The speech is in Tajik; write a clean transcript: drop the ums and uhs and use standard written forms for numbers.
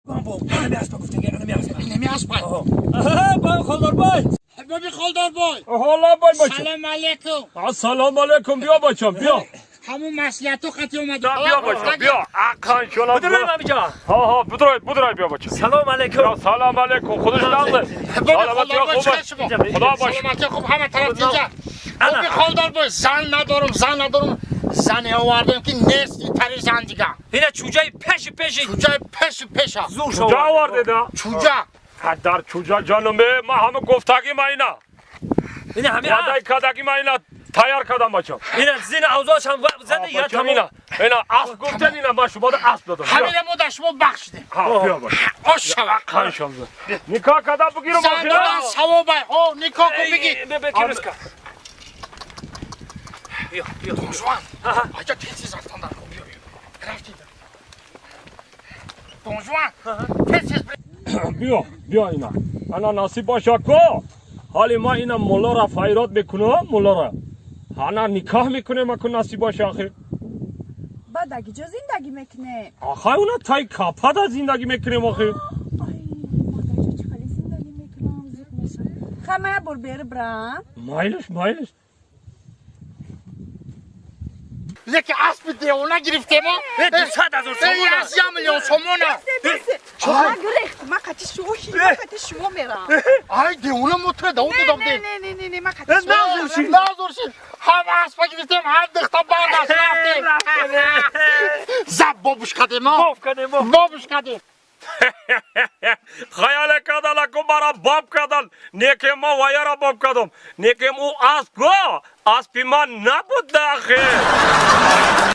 Бо ана меаспа гуфтаги, ана меаспа. Ина меаспа. Бой, холдорбой. Боби холдорбой. Ҳола бой, бачам. Салом алейкум. Ассалому алейкум, биё, бачам, биё. Ҳамун маслиҳату қати омадем. Биё, бачам, биё. Аққан шуна. Будурай ҳамиҷа. Ҳа, ҳа, будрай, будрай, биё, бачам. Салом алейкум. Я салом алейкум, худаш нағзе. Боби Саломатӣ. холдорбой, хуб чӣ аст. шумо? Худо бош. Саломатӣ хуб, ҳама тараф тинҷа. Ана. Боби холдорбой, зан надорум, зан надорум. Зане овардем, ки нест итари зан дига. Ина чӯҷаи пеши пеши. Чуҷаи пеши пеша. Зур Чуҷа шова. овардеда? Чуҷа. Дар чуҷа ҷануме, ма ҳама гуфтагӣ ма ина. Ина ҳами. Ваъдаи кардагӣ ма ина тайёр кардам, бачам. Ина зина авзош ҳам зада я. Бачам. Тамом. Ина. Ина асп гуфтен, ина ма шумо асп додам. Биё. Ҳамина мо дар шумо бахшидем. Ҳа, биё, бачам. Ош шава. Қаншам. Никоҳ када бигирам. Зан додан савобай. Ҳо, никоҳ кун, бигир. Бе, кируска. Биё, биё. Донжуан. Аҷа, тез рафтан дар кор. Биё, биё. Рафтид. Донжуан. Тез тез. Биё, биё, ина. Ана насиб боша ко. Ҳоли ма ина муллора файрод мекунам, муллора. Ана никоҳ мекунем, аку насиб боша охир. Баъд аги ҷо зиндагӣ мекунем? Ахай, уна тай капада зиндагӣ мекунем охир. Ай, ма дар ҷо чӣ хеле зиндагӣ мекунам, зиқ мешавам. Хай, ма як бор бери брам. Майлиш, майлиш. Леки аспи девона гирифтемо. 200 000 сомона. Аз 1 миллион сомона. Ма гирехт, ма қати шумо, ма қати шумо мерам. Ай, девона, мо туя давон Не, додам. не, не, не, не, не, ма қати шумо. Назурши. Назурши. Ҳам аспа гирифтем, ҳам дихта бардаш рафтем. Заб бобуш кадем. Боб кадем, боб. Бобуш кадем. Хаяле кадан, аку мара боб кадан. Неке ма ваяра боб кадам. Некем ӯ асп го. Аспи ман набуд ахир.